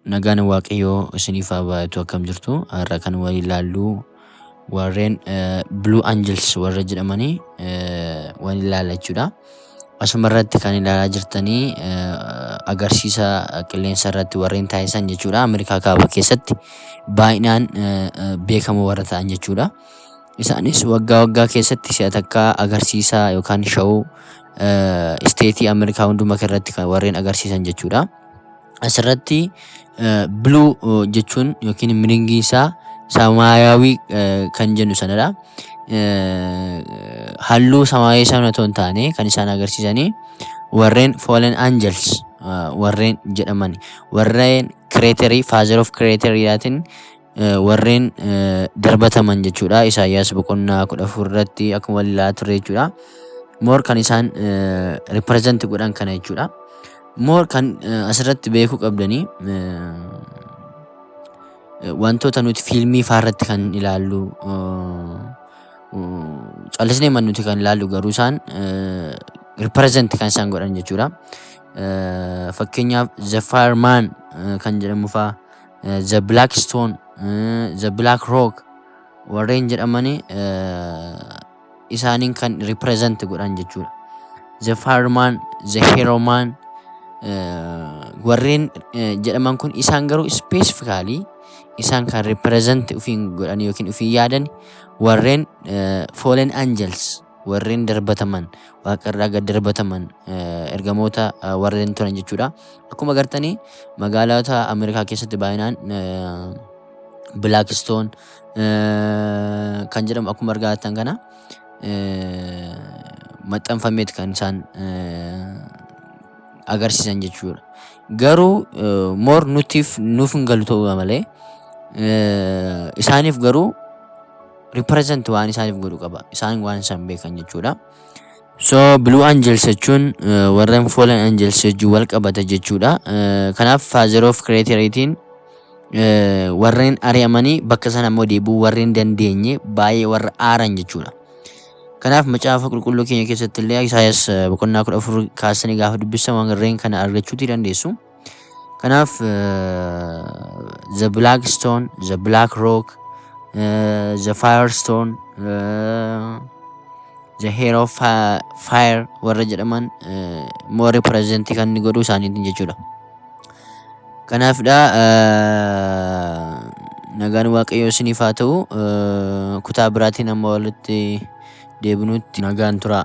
Nagaan Waaqayyoo isiniif haa baay'atu. Akkam jirtu? Har'a kan waliin ilaallu warreen Blue Angels warra jedhamanii waliin ilaalla jechuudha. Asuma irratti kan ilaalaa jirtanii agarsiisa qilleensa irratti warreen taasisan jechuudha. Ameerikaa kaaba keessatti baay'inaan beekamoo warra ta'an jechuudha. Isaanis waggaa waggaa keessatti si'a takka agarsiisa yookaan show state Ameerikaa hundumaa irratti kan warreen agarsiisan jechuudha. Asirratti blue jechuun yookiin meaning isaa samaayawii kan jennu sanadha. Halluu samaayawii sana otoo hin taane, kan isaan agarsiisanii warreen fallen angels warreen jedhaman, warreen creator, father of creatoriidhaatiin warreen darbataman jechuudha. Isaayyaas boqonnaa 14 irratti akkuma wal ilaalaa turre jechuudha. More kan isaan represent godhan kana jechuudha. More kan asirratti beekuu qabdanii, wantoota nuti fiilmii fa'aa kan ilaallu callisnee nuti kan ilaallu, garuu isaan represent kan isaan godhan jechuudha. Fakkeenyaaf, The Fireman kan jedhamu fa'aa, The Black Stone, The Black Rock warreen jedhamanii isaaniin kan represent godhan jechuudha. The Fireman, The Hero Man warreen jedhaman kun isaan garuu specifically isaan kan represent ofiin godhan yookiin ofiin yaadan warreen fallen angels, warreen darbataman, waaqarraa gad darbataman, ergamoota warreen turan jechuudha. Akkuma agartanii magaalota Ameerikaa keessatti baay'inaan Black Stone kan jedhamu akkuma argaa jirtan kana maxxanfameeti kan isaan agarsiisan jechuudha. Garuu more nutiif nuuf hin galu ta'uu malee, isaaniif garuu represent waan isaaniif godhu qaba. Isaan waan isaan beekan jechuudha. So Blue Angels jechuun warreen Fallen Angels wajjin wal qabata jechuudha. Kanaaf Father of Creatoriitiin warreen ari'amanii bakka sana immoo deebi'uu warreen dandeenye baay'ee warra aaran jechuudha. Kanaaf macaafa qulqulluu keenya keessatti illee Isaayyaas boqonnaa 14 kaasanii gaafa dubbisan warreen kana argachuutii dandeessu. Kanaaf The Black Stone, The Black Rock, The Firestone, The Hero of Fire warra jedhaman more represent kan inni godhu isaaniitiin jechuudha. Kanaafidha. Nagaan Waaqayyoo isiniif haa ta'u. Kutaa biraatiin amma walitti deebinutti nagaan turaa.